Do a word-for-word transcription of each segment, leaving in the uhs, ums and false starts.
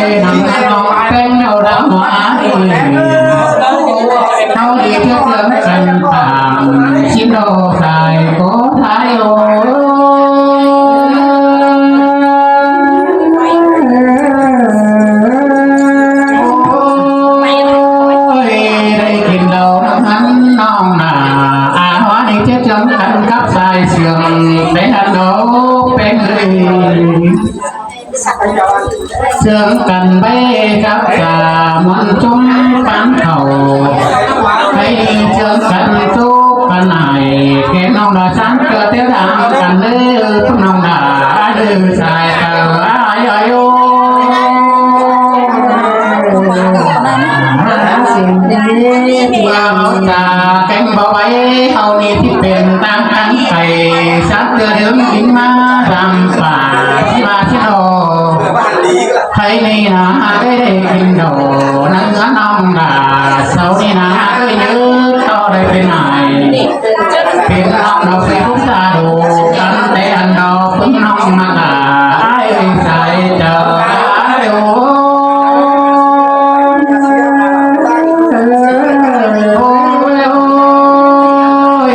Nắng nắng ꞌpéng đầu đã hóa đi. Tao đi trước lắm cần tạm xin đồ dài có thái ôi. Ôi, đây kìm đầu nắng nắng nong nà. À, hóa đi trước lắm cần cắp dài sương. Bé hạt đấu ꞌpéng đi. Sương căn bé cắp cả muôn chúng cán khẩu. Cái đi sương căn túc căn này, kẻ nông đã sáng cơ tiết hàng căn lư, phúc nông đã lư xài tờ ai ai ô. Và ông ta cánh bảo ấy, hầu ni thì bền tăng căn cày, sáng cơ hướng kính má, rằm phả, mà thiên hồ. Thái ni nả ꞌhặc ới đảy kìm đổ, nắng ngó nong đà, sau ni nả ꞌhặc ới nhớ, to đảy pên nải. Pên nong đỏ pên phúc xa đồ, căn té ăn đỏ, phúc nong mà đà, ai ơi sai chớ, ai ơi. Ôi, ôi,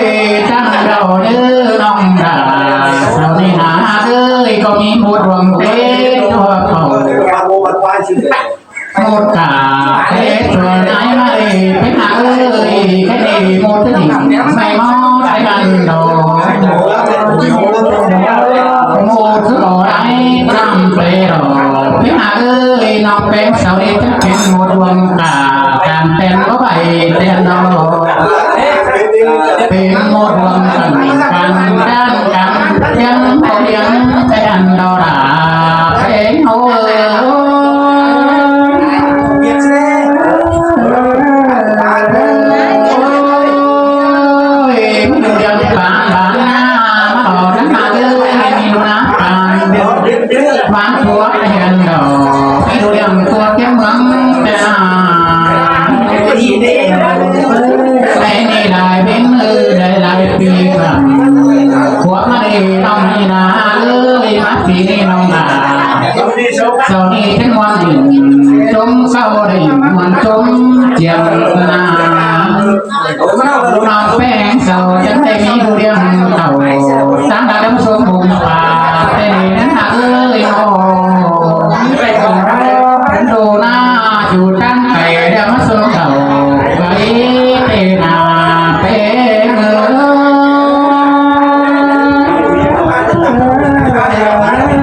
trăng đầu như nong đà, sau ni nả ꞌhặc ới, có mi một ruộng tết, thua khẩu. Một cả thế giới này mày, phép mạ ơi, cái này một cái đỉnh mày mó cái ăn đồ. Một thứ đồ đáy trăm bê đồ. Phép mạ ơi, nó bén sáu đi chắc chắn một buông cả, càng tên có bảy tên đồ. Pên một buông cần căn căn căn tiếng hô tiếng tên đồ đà. Pên hô ơi. Sau ni thính ngoan đỉnh, trống sau đỉnh, ngoan trống chiêm na. Nong ꞌpéng sau chắn tay mi đu điêng tàu, sáng đã đâm xuống bùng phà, tay ni nắng hạ ơi ô. Đu na, chủ trắng cày đeo mắt xuống tàu, gãy tê na, tê ngơ.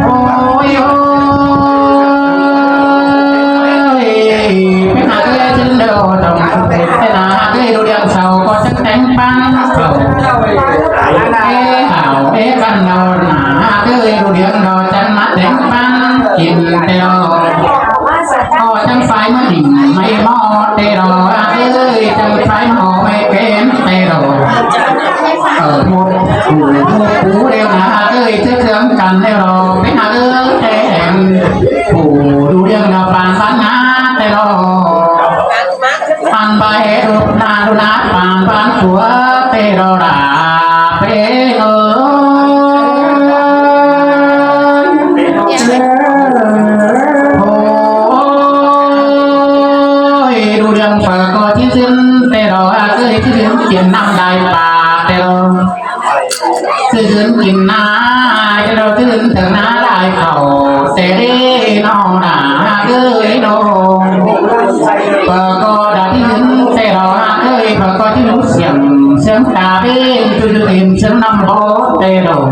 Ôi, ôi. Pên hạt ơi chân đầu đồng, pên hạt ơi đu điêng sau có chắc chắn păng khẩu. Ê hảo, ê căn đầu nả, hạt ơi đu điêng đầu chân mắt đánh păng, kìm tèo. Có chân phải mà đỉnh, mày mò tê đầu, hạt ơi chân phải mà mày kén tê đầu. Ở một củ, một củ đeo nả, hạt ơi trước dưỡng căn đeo đầu, pên hạt ơi tê hèn. Phủ đu điêng đa pang pán ngá tê đô. Ăn ba hế đu na đu na pang pán của tê đô đà pê ơi. Ôi, đu điêng phở có chín chín tê đô a tê chín chín tiền năm đài bà tê đô. Sư dưn kìm na, cho đâu sư dưn thượng na lai khẩu, sẽ đi nong nả gửi nô. Phở có đã đi dưn tê đô hả gửi, phở có chứ lũ xiềng, xiềng ta bên, sư dưn tìm xiềng năm bố tê đô.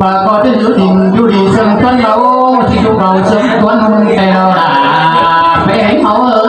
Phở có chứ dưn tìm, chú đi xiềng tuấn lô, chứ chú cầu xiềng tuấn hùng tê đô là, bé hãy máu ơi.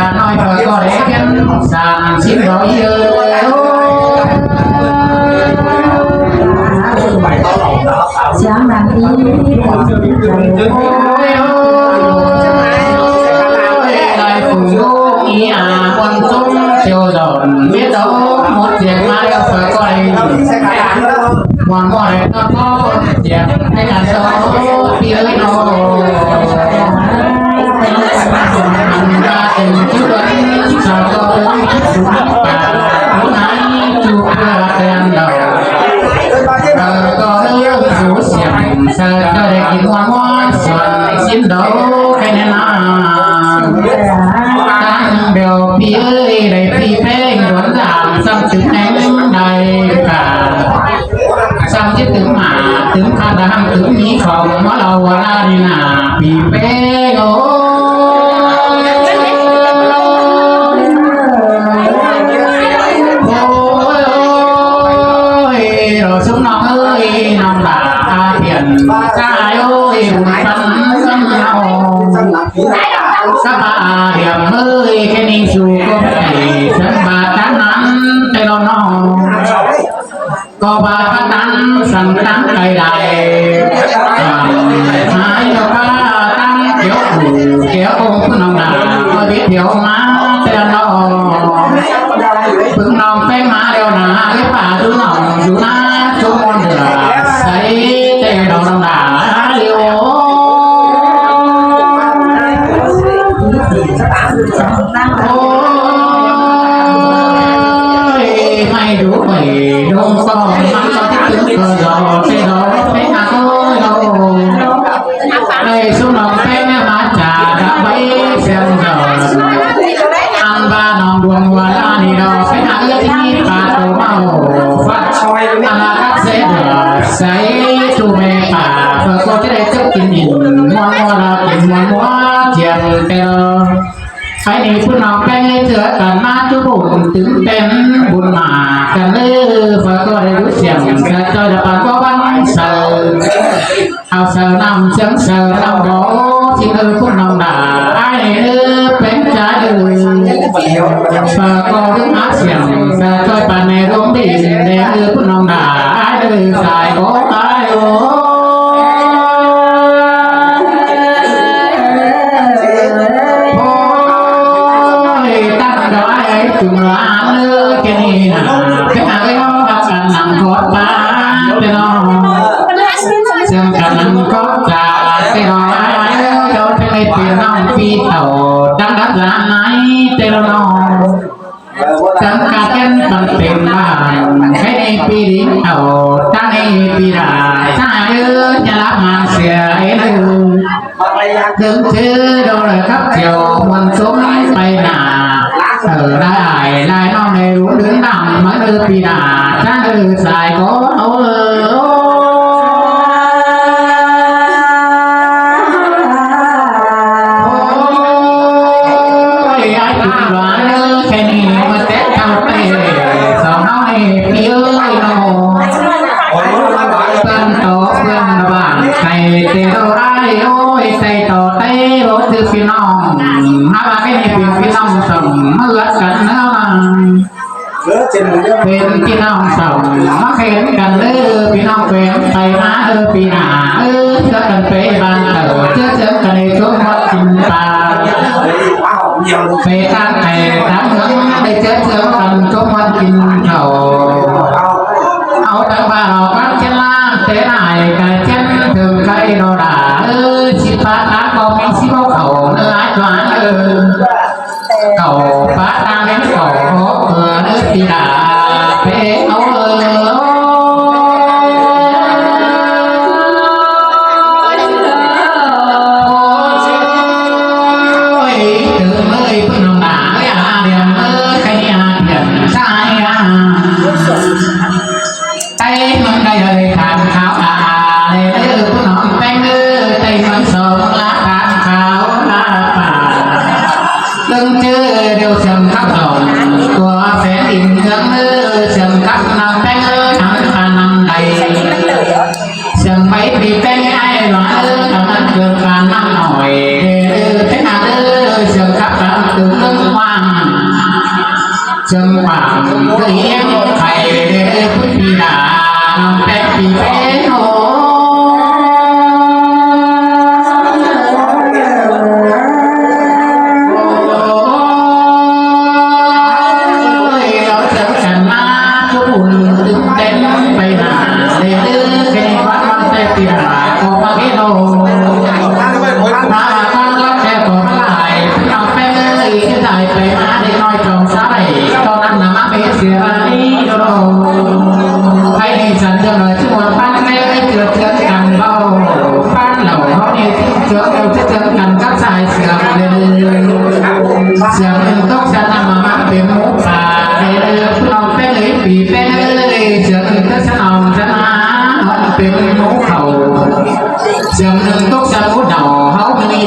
ꞌchạ ꞌnọi ꞌcọ ꞌcọ đảy ꞌviến san ꞌsịn đo ꞌnị ơ. Chắng đăng ký. Ôi, ôi, ôi, lai phủ ꞌnị à, ꞌquan ꞌsúm siêu dọn, biết đâu một việc mai ꞌcọ ꞌcọ đảy. Muôn ꞌmoi ꞌcọ ꞌcọ, tiệc hay là số tiêu nô. Gia đình chúc đón, sao cho đón chúc mừng bà, hôm nay chúc bà đèn đỏ. Ờ, có ước số xiềng, sao cho để kịp muôn muôn xuân, xin đấu cái nén à. Tăng đều phi ơi, đảy phi pheng đón làm, sao chữ nén đảy cả. Săm chết tứm mả, tứm khăn đã hăng tứm nhí khỏng, mót lau hua la đi nả, pì pê ngô. Ôi, ôi, ôi, rồi xuống non ơi, non bà Thiện, ta ơi, bùn săn, săn nhau. Sắp bà Thiện ơi, cái ninh su cốp thầy, sân bà tán nắng, tay lo non. Có ba phát tán săn tán cày đài. Hai lo ba tán kéo củ kéo ôm phước nòng đà, có biết thiếu má tên lo. Phước nòng phép má đeo nà, cái bà tú nòng tú ná, tú môn đửa, sấy tên lo nòng đà, liêu. Ôi, may đủ bảy đông con, mắc con thích cứng cờ giò, tê đó, tê hạt ơi đâu. Đây, xuống lòng tê nè, má chả đã bấy xem giờ. Ăn ba nòng đuông hua la nì đò, tê hạt ơi thích nhít ba tô mau. Phát soi, ăn là cắt dễ đỏ, sấy, tu mê pả, phở cô tê đây tức kinh nhìn, mua mua là kinh mua mua, chiên tê đó. Phái ni phút nòng peng ê thửa cắn má chú bùn tứng peng bùn mả cắn lư phá co đầy lũ xiềng sa cho là bàn có bắn sờ. Hào sờ nằm sớm sờ nằm bó xin ơ phút nòng đà ai ơ peng trái ơ. Phá co đứng hát xiềng sa cho bàn này rôm đi để ơ phút nòng đà ai ơ sai có ai ơ. Ôi, tắt đó ai tùng lá lơ cái này nè, cái hàng cái nó cắn nắng có ta, cái nó xem cắn nắng có ta, cái nó ai cho cái này tiền nòng phi tàu đang đắt giá này, cái nó nó. Sắm cá chân bằng tình bạn, cái này pi đi tàu, ta này pi là, ta ơi, nhà lá mà xìa ấy đâu. Đứng chứ đâu là khắp chiều, muôn sống bay nà. Ở đây ai, lai non này uống đứng đẳng, mà đưa pi là, ta đưa xài có áo lơ. Ôi, ai tụi nó, cái này mà tết thao tê, sao nó này pi ơi nó. Tân tổ, tân bản, thầy tê đâu ai, ôi, thầy tổ tê, ôi, từ phi nòng. Hả, bà cái này phi, phi nòng sòng, hứa cắn nữa mà. Pên ꞌpi ꞌnọng sỏng ꞌmá khén căn ꞌlới ꞌpi ꞌnọng khén Tây ꞌmá ꞌlới ꞌpi ꞌnạ ꞌlới, ꞌchớ căn pé ꞌváng tảu ꞌchớ ꞌchớ căn ꞌlới ꞌchớ ꞌmá kin ta. Pé ꞌtáng Tây ꞌtáng ꞌmướng ꞌlới ꞌchớ ꞌchớ căn ꞌchớ ꞌmá kin khảu. Au tắng ꞌva lo ꞌváng ꞌchớ ꞌláng té nải ca ꞌchớ thơm cay lo đả ꞌlới, síp pá ꞌtáng ꞌcọ ꞌmí síp báu khảu ꞌnớ ái ꞌchọ ꞌnớ. Khảu pá ꞌtáng ꞌlới khảu hốc ꞌcọ ꞌnớ ꞌpi đả pé au ꞌlới. Ôi, từ ơi ꞌpứng ꞌnọng đả ơi à, điểm ơi, cái à, điểm sai à. Tây ꞌmướng đảy ơi than kháo à, lê ơi ꞌpứng ꞌnọng ꞌpéng ơi, Tây ꞌmướng sông lá than kháo lá pả. ꞌLớng ꞌchớ điêu siêng khắp dòng, tua phén in ꞌmướng ơi, siêng khắp ꞌnọng ꞌpéng ơi, thắng pha ꞌnọng đảy. Siêng báy ꞌpi ꞌpéng ai loa ơi, thắng ꞌnọng cương pha ꞌnọng ꞌnọi, lê ơi, phén ꞌnọng ơi, siêng khắp ꞌnọng từ ꞌmướng hoang. Siêng pảng ꞌcứ yến khay ꞌpứng ꞌpi đả, ꞌnọng ꞌpéng ꞌpi ꞌpéng ꞌnớ. Ôi, au chắng căn ꞌmá ꞌchớ bun tứm tén pay nả, lê ꞌlới khen quán ꞌmắn té ꞌpi đả ꞌcọ ꞌmá ꞌviạk ꞌnớ. Ta ꞌmá ꞌcọ ꞌchẹ ꞌcọ ꞌmá lai, ꞌnọng ꞌpéng ơi, ꞌchớ tai pay ꞌmá đé ꞌnọi trong ꞌsá đảy, ꞌto ꞌnặn ꞌnạ ꞌmá pên sia ꞌva ꞌnị ꞌnớ. Pay ꞌnị săn ꞌchớ ꞌnọi ꞌchớ muôn ꞌpắn ꞌlới ꞌchớ ꞌchớ căn báu, ꞌpắn lảu ꞌnọi ꞌchớ ꞌchớ ꞌchớ căn cắp sai siêng lê. Siêng ꞌnưng tốc săn ꞌnặn ꞌmá ꞌmá pên mú pha lê. ꞌLới ꞌpứng ꞌnọng ꞌpéng ơi, ꞌpi ꞌpéng ơi, siêng ꞌnưng tốc săn ꞌnọng săn ꞌnặn pên mú khảu. Siêng ꞌnưng tốc săn mú đảu ꞌháu ꞌmí